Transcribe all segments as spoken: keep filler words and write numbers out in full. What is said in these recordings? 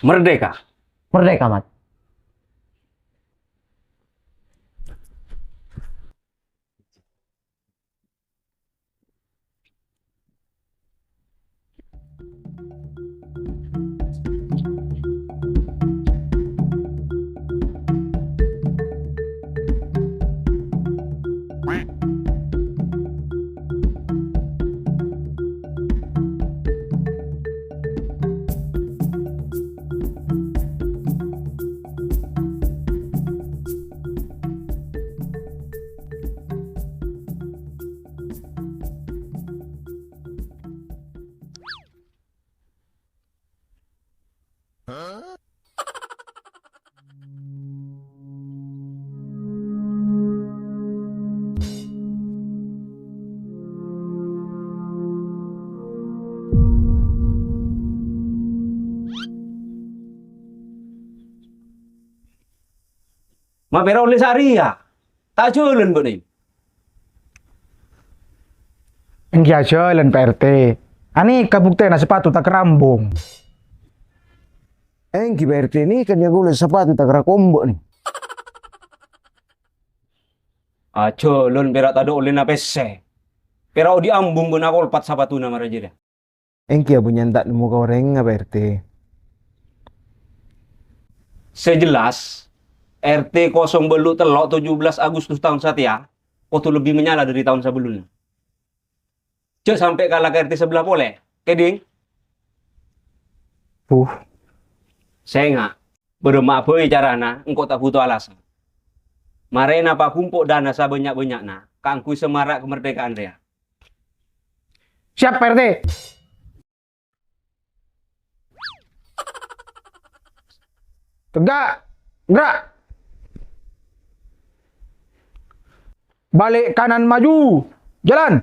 Merdeka. Merdeka, Mat. Ma' pèra' ollè sarèya? Ta' ajhâlân bâ'na? Èngghi ajhâlân, Pak R T. Anèka buktèna sapatu ta' karambhung. Èngghi, Pak R T, nèka kaulâ sapatu ta' karakombâ' nè. Ajhâlân pèra' tadâ' ollèna pèssè. Pèra' odi' ambhung bân akolpat sapatuna mara jârèya. Èngghi abâ' nyènta nemmo ka orèngnga, Pak R T. Sè jelas, R T kosong bâllu' tello' tujuh belas Agustus taon satèya kodhu lebbi manyala dâri taon sabellunna. Jhâ' sampè' kala ka R T sabellâ polè, kèdhing? Buh. Sènga', bârâmma'a bhâi carana, engko' ta' bhuto alasan. Marèna pagumpo' dana sabânnya'-bânnya'na kaangghuy semara' kamardhika'an rèya. Siap, Pak R T. Tegak, gerak. Balik kanan maju. Jalan.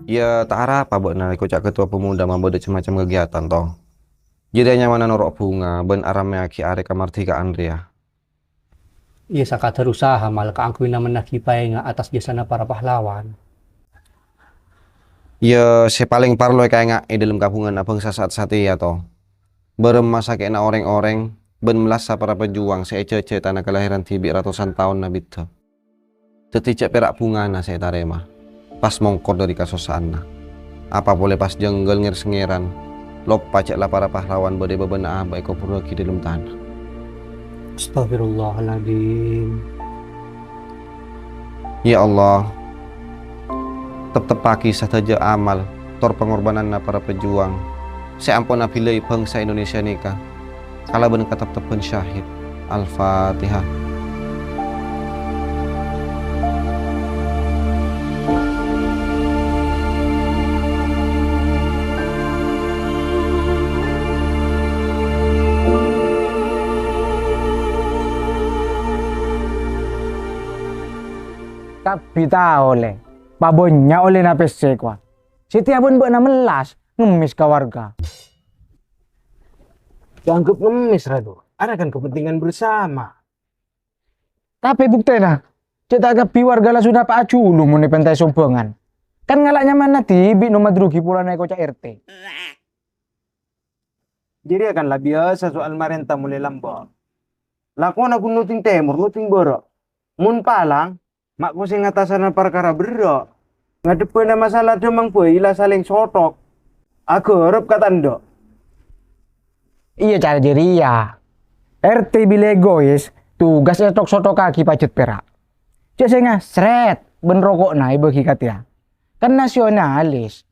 Iyâ, ta' arapa bâ'na èkoca' ketua pemuda mabâdâ cem-macem kegiatan, to? Jârèya nyamana noro' bhunga bân arammèyaghi arè kamardhika'an rèya. Iyâ, sakadar usaha, Mal, kaangghuy na-mennaghi paènga' attas jasana para pahlawan. Iyâ, sè palèng parlo èkaènga' è dâlem kabhungaanna bhângsa sa'at satèya, to. Bârâmma sakè'na orèng-orèng bân mellassa para pejuang sè èjhâjhâ è tana kalahèran dhibi' ratosan taon nabiddhâ. Dhâddhi jhâ' pèra' bhungana sè ètarèma, pas mongkor dâri kasossa'anna. Apa polè pas jhânggâl ngèr-sèngèran, loppa jhâ' la para pahlawan bâdâ è bâbâna abâ' èkoburraghi dâlem tana. Astagfirullahaladzim. Ya Allah, tepteppaghi sadhâjâ amal tor pangorbhânanna para pejuang sè ampon abilâi bhângsa Indonesia nèka kalabân kateptebbhân syahid. Al-Fatihah. Kabbhi tao, Lè', pabânnya' ollèna pèssè, kowa. Sè tèya bân bâ'na mellas, ngemmès ka warga. Èangghep ngemmès, Ratu. Arèya kan kepentingan bersama. Tapè buktèna, jhâ' ta' kabbhi warga la sè napa'a jhulu mon èpèntaè sombhângan. Kan ngala' nyamana dhibi' no madrugi polana èkoca' R T. Jârèya kan la biyasa soal marènta molaè lambâ'. Lakona ghun nodhing tèmor, nodhing bârâ'. Mon palang, ma' kosè ngatasana parkara berrâ'. Ngadhebbhâna masalah dhâmang bhâi la salèng sothok. Aghârâp ka tandhâ. Iyâ, cara jârèya. R T bilâ egois, tugas èthok-sothokaghi pajhât pèra'. Jhâ' sènga srèt bân roko'na èbâghi ka tèya. Kan nasionalis.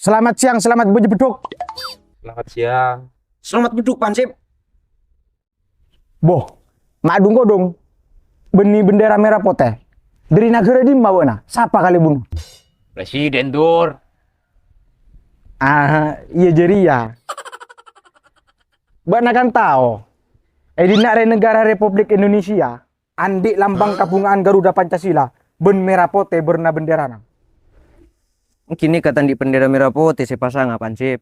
Selamat siang, selamat baju beduk. Selamat siang. Selamat beduk, Pak Hansip. Boh, ma' dhung-kodhung bânnè bendera merah putih. Dâri naghârâ dimma bâ'na? Sapa kalèbun? Presiden, Dur. Ah, iyâ jârèya. Bâ'na kan tao, è dinna' rè negara Republik Indonesia, andi' lambang kabhungaan Garuda Pancasila, bân merah putih bârna benderana. Kènè' ka ta' andi' bendera merah putih sè pasanga, Pak Hansip.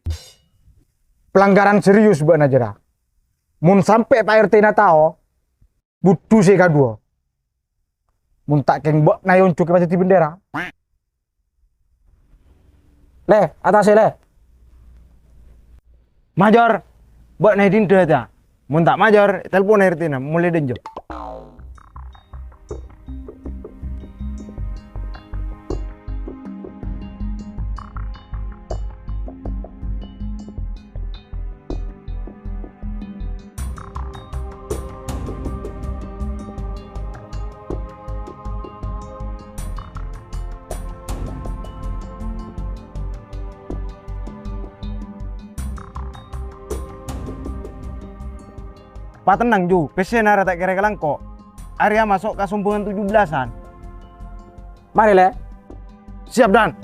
Pelanggaran serius bâ'na jârèya. Mon sampè' Pak R T-na tao, budhu sè kaduwâ. Mon ta' kèng bâ'na èonjhughâ pas dhâddhi bendera. Lè, attasè, Lè. Major, bâ'na è dinna ta'? Mon ta' major, telpon R T-na, molè dânjâ. Patennang, Ju, pèssèna rèya ta' kèra èkalangko'. Arèya maso' ka sombhângan tujuh belasan. Marè, Lè. Siap, Dan.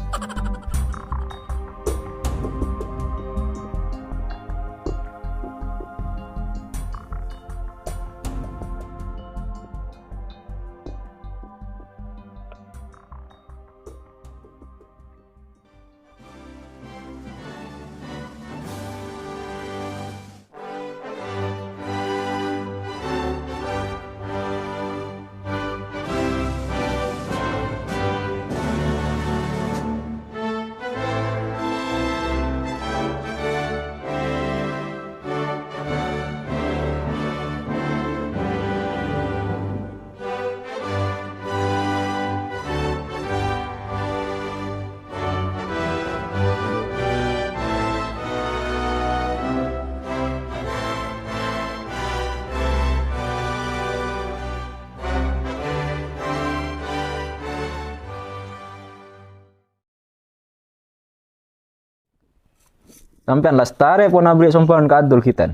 Sampèyan lastarè pon abâli sombhângan ka Abdul Khitan.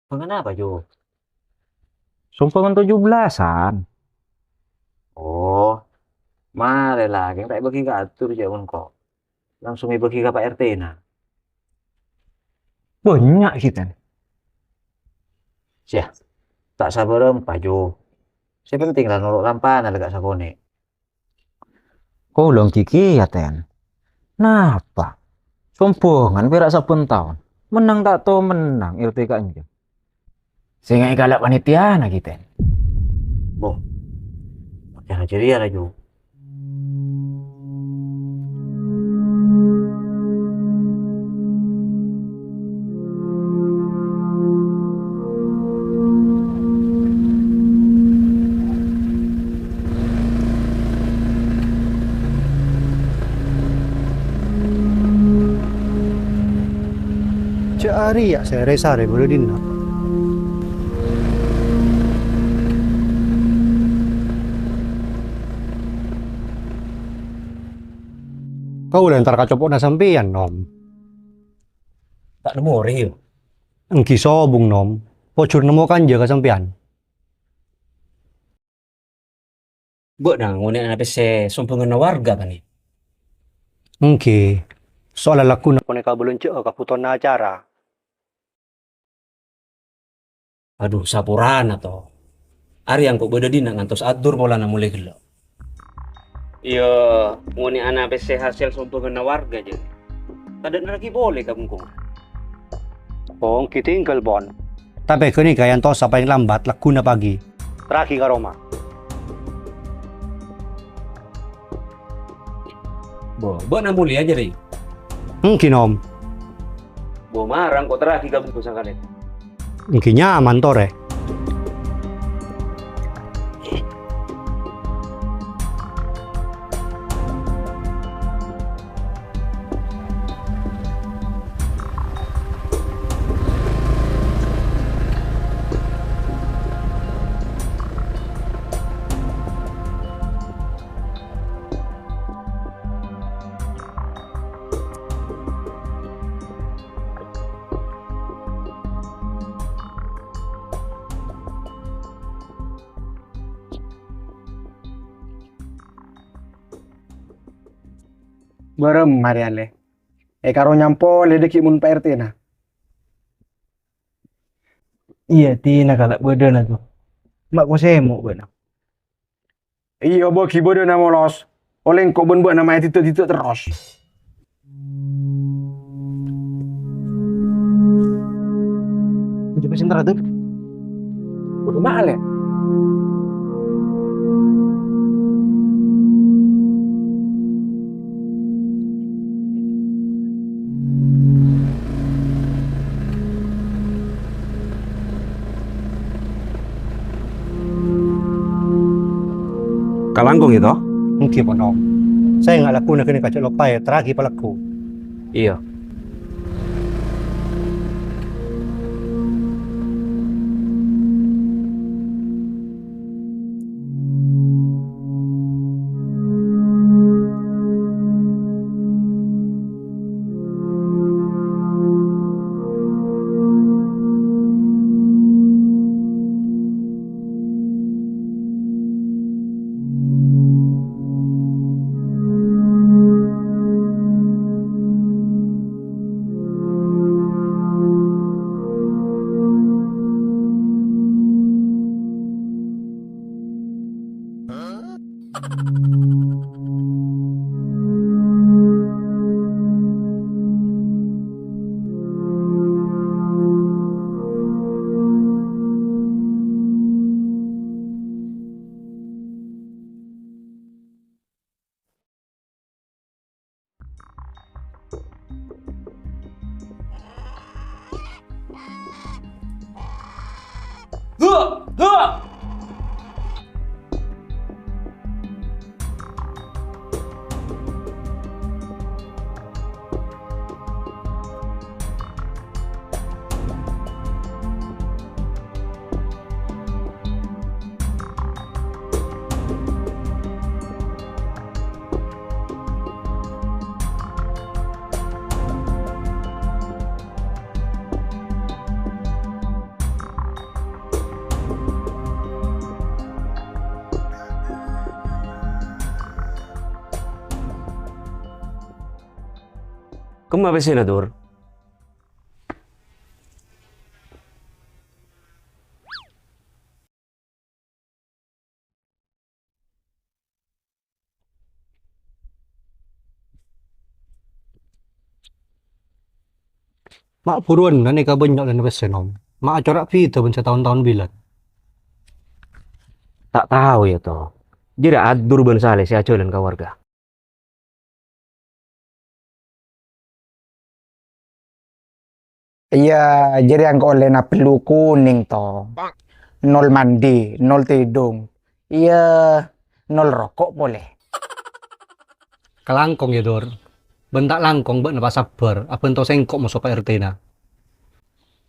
Sombhângan apa, Ju? Sombhângan tujuh belasan. Oh, marè la, kèng ta' èbâgi ka Abdul jâ' mon ko'. Langsung èbâgi ka Pak R T-na. Bânnya' Khitan. Siya, ta' sabârâmpa, Ju. Sè penting la noro' lampana la ka' sakonè'. Kaulâ ènggi kèya, Ten. Napa? Sombhângan pèra' sabbhân taon. Mennang ta' tao mennang R T ka'anjâ. Sènga' èkala' panitiana ghi, Ten. Bo. Pakkèra jârèya, Raju. Jâ' arèya sè rè-sarè bâlâ dinna'. Kaulâ entar ka copo'na sampèyan, Nom. Ta' nemmo orèng, yâ? Ènggi sobung, Nom. Pojhur nemmo ka'anjâ ka sampèyan. Bâ'na ngonè'ana pèssè sombhânganna warga, panè? Ènggi. Soalla lagghuna panèka abhâlânjhâ'â kabhutowanna acara. Adhu, saporana, To. Arèya engko' bâdâ dinna' ngantos adur polana molè ghellâ'. Iyâ, mon è ana' pèssè hasèl sombhânganna warga, jâ. Tadâ' nerraghi polè ka bengkong. Pong, ghi' tinggal, Pon. Tapè ghânèka èantosa palèng lambat lagghuna pagi. Terraghi ka roma. Bo, bâ'na molèya, jârèya? Èngghi, Nom. Bo, mara engko' terraghi ka bengkong sakalè. Èngghi nyaman, Tore. Bârâmma rèya, Lè? È karo nyampo, Lè, dâggi' mon Pa' R T-na. Iyâ, Tina kala' bâdâna, To. Ma' kosèmo' bâ'na. Iyâ, bâgi bâdâna molos. Ollè engko' bân bâ'na maèn dita-dita terros. Coba sing teratur. Udah mahal ya? Kalangkong, yâ, To? Èngghi, Pon. Sènga' lagghuna ghânèka jhâ' loppaè, terraghi palagghu. Iyâ. Kemma pèssèna, Dur? Ma' buruwân ghânèka bânnya' lèna pèssè, Nom. Ma' acora' bhidhâ bân sataon-taon bilân. Ta' tao, yâ, To. Jârèya Adur bân Saleh sè ajhâlân ka warga. Iyâ, jârèya engko' ollèna bellu konèng, To. Nol mandi, nol tèdung. Iyâ, nol roko' polè. Kalangkong, yâ, Dur. Bân ta' langkong bâ'na pasabbhâr, abhânto sèngko' moso Pa' R T-na.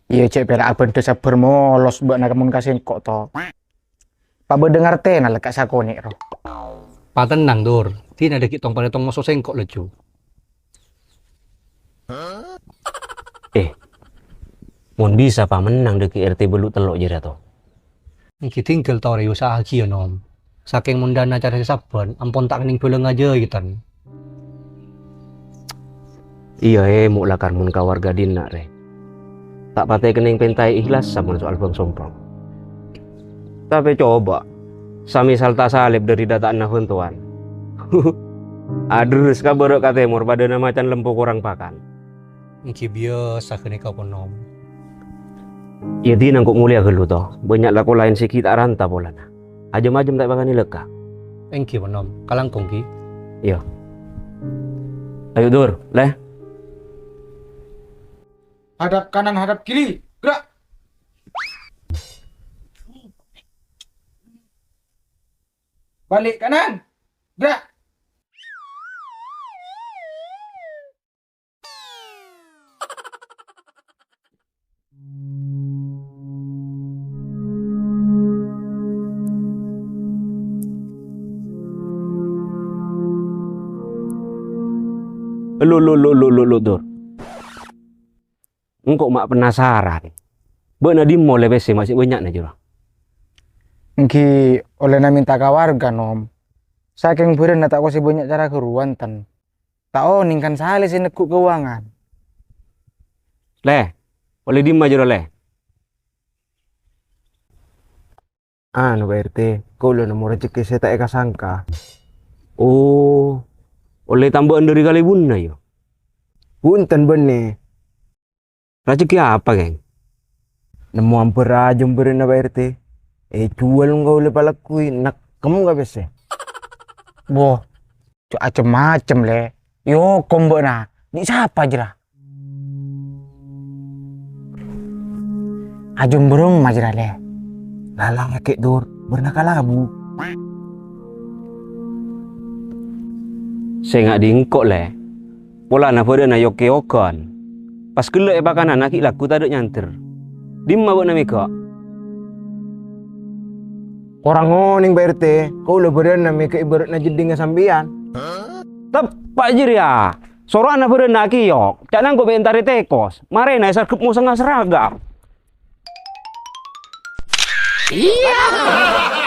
Iyâ, cè' pèra' abhânto sabbhâr molos bâ'na ka mon ka sèngko', To. Pabâdâ ngartèna la ka sakonè' ro. Patennang, Dur. Dina dâggi' tong-panètong moso sèngko' laju. Eh, mon bisa pamennang dâggi' R T bâllu' tello' jârèya, To. Èngghi tinggal tore usaha'aghi, yâ, Nom. Sakèng mondhâna acara sè sabbhân, ampon ta' kennèng bâlângnga jâ, yâ, tan. Iyâ, è, mo' lakar mon ka warga dinna', rè. Ta' patè kennèng pèntaè ikhlas sampon soal bâng-sompong. Tapè coba, samisal ta' salèp dâri dâta'na bhântowan. Aḍerres ka bârâ' ka tèmor paḍâna macan lempo korang pakan. Èngghi biyasa ghânèka, Ponom. Iyâ, dina engko' molèya ghâllu, to. Bânnya' lako laèn sè ghi' ta' ranta polana. Ajâm-ajâm ta' èpakanè lèka. Èngghi, Ponom. Kalangkong, ghi. Iyâ. Ayo, Dur, Lè. Hadap kanan, hadap kiri. Gerak. Balik kanan. Gerak. Lo, lo, lo, lo, lo, lo, Dur. Engko' ma' penasaran. Bâ'na ḍimma ollè pèssè ma' sè bânnya'na, jârowa? Èngghi ollèna mènta ka warga, Nom. Sakèng bârâna ta' kosè bânnya' cara ghâruwa, enten. Ta' onèng kan salè sè neggu' keuangan. Lè, ollè ḍimma, jârowa, Lè? Anu, Pak R T, kaulâ nemmo rajhekkè sè ta' èkasangka. Oh, ollè tamba'an ḍâri Kalèbunna, yâ? Bhunten, bânnè. Rajhekkè apa, Kèng? Nemmo ambâr ajâm bârâna, Pak R T. Èjhuwâl kaulâ palagguy, nekkem ka pèssè. Woh, jhâ' cem-macem, Lè. Èokom bâ'na. Ḍi' sapa, jârèya? Ajâm bârâmma, jârèya, Lè? Lala, Kè' Dur, bârâna kalabâ. Sènga' ḍi' engko', Lè. Polana bârâna yok-èyokan. Pas ghellâ' èpakanana ghi' lagghu taḍâ' nyandher. Ḍimma bâ'na mèghâ'? Korang onèng, Pak R T. Kaulâ bârâna mèghâ' bârâ'na jeḍḍhingnga sampèyan. Teppa' jârèya. Sorowanna bârâna kèyok. Ca'na engko' mè' èntarè tèkos. Marèna èsarghep mosangnga seragam. Iyâ.